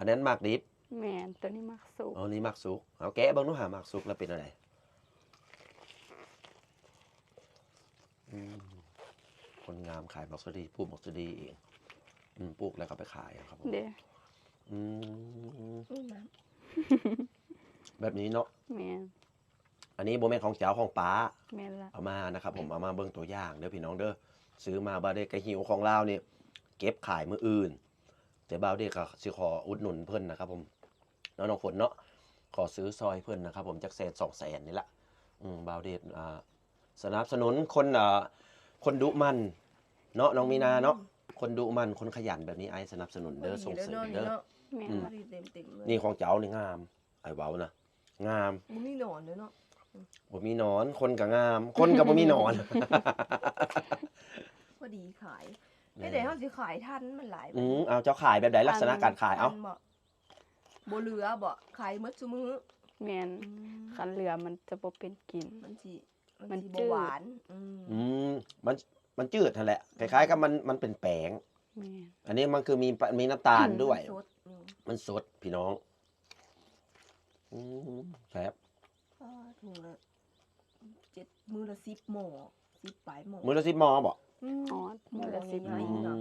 ອັນນັ້ນໝາກດິບ ແມ່ນ ໂຕນີ້ໝາກສຸກ ເອົານີ້ໝາກສຸກ ເອົາແກະເບິ່ງດູຫາໝາກສຸກແລ້ວເປັນຈັ່ງໃດ. ອືມ ຄົນງາມຂາຍໝາກສາລີ ປູກໝາກສາລີເອງ. ອືມ ປູກແລ້ວກໍໄປຂາຍເອົາຄັບຜົມ. ເດ້ ອືມ ອືມ ແບບນີ້ເນາະ. ແມ່ນ ອັນນີ້ບໍ່ແມ່ນຂອງເຈົ້າ ຂອງປ້າ. ແມ່ນລະ ເອົາມານະຄັບຜົມ ເອົາມາເບິ່ງຕົວຢ່າງເດີພີ່ນ້ອງເດີ. ຊື້ມາ ບ່າວເດດກໍຫິວຂອງລາວນີ້ ເກັບຂາຍມື້ອື່ນ ແຕ່ບ່າວເດດກໍຊິຂໍອຸດໜູນເພິ່ນນະຄັບຜົມ ເນາະ ນ້ອງຝົນເນາະ. ຂໍຊື້ຊ່ອຍເພິ່ນນະຄັບຜົມ ຈັກແສນສອງແສນນີ້ລະ. ອືມ ບ່າວເດດ ອ່າ ສະໜັບສະໜູນຄົນ ອ່າ ຄົນດຸໝັ່ນເນາະ ນ້ອງມີນາເນາະ. ອືມ ຄົນດຸໝັ່ນ ຄົນຂະຫຍັນແບບນີ້ ອ້າຍສະໜັບສະໜູນເດີ ສົ່ງເສີມເດີ. ແມ່ນ ອືມ ລະ ນີ້ຂອງເຈົ້ານີ້ງາມ ອ້າຍເວົ້ານະ ງາມ. ບໍ່ມີໜອນເດີເນາະ. ບໍ່ມີໜອນ ຄົນກໍງາມ ຄົນກໍບໍ່ມີໜອນ. ພໍດີຂາຍ. ແມ່ນ ເຮັດໃດເຮົາຊິຂາຍທັນມັນຫຼາຍ. ອືມ ເອົາ ເຈົ້າຂາຍແບບໃດ ລັກສະນະການຂາຍ? ເອົາ ບໍ່ ບໍ່ເຫຼືອບໍ? ຂາຍໝົດຊຸມື້. ແມ່ນ ອືມ ຄັນເຫຼືອມັນຈະບໍ່ເປັນກິນ ມັນຊິ ມັນ ມັນ ຊິບໍ່ ຈືດ ຫວານ. ອືມ ອືມ ມັນ ມັນຈືດຫັ້ນແຫຼະ ອືມ ຄ້າຍໆກັບມັນ ມັນເປັນແປ້ງ. ແມ່ນ ອັນນີ້ມັນຄືມີ ມີນ້ຳຕານດ້ວຍ. ອືມ ມັນສົດ ອືມ ມັນສົດພີ່ນ້ອງ. ອືມ ແຊບ. ອໍ ຖົງລະເຈັດ ມື້ລະສິບໝໍ້ ສິບປາຍໝໍ້. ມື້ລະສິບໝໍ້ບໍ? ອືມ ຮອດ ມື້ລະສິບໝໍ້. ອືມ ອໍ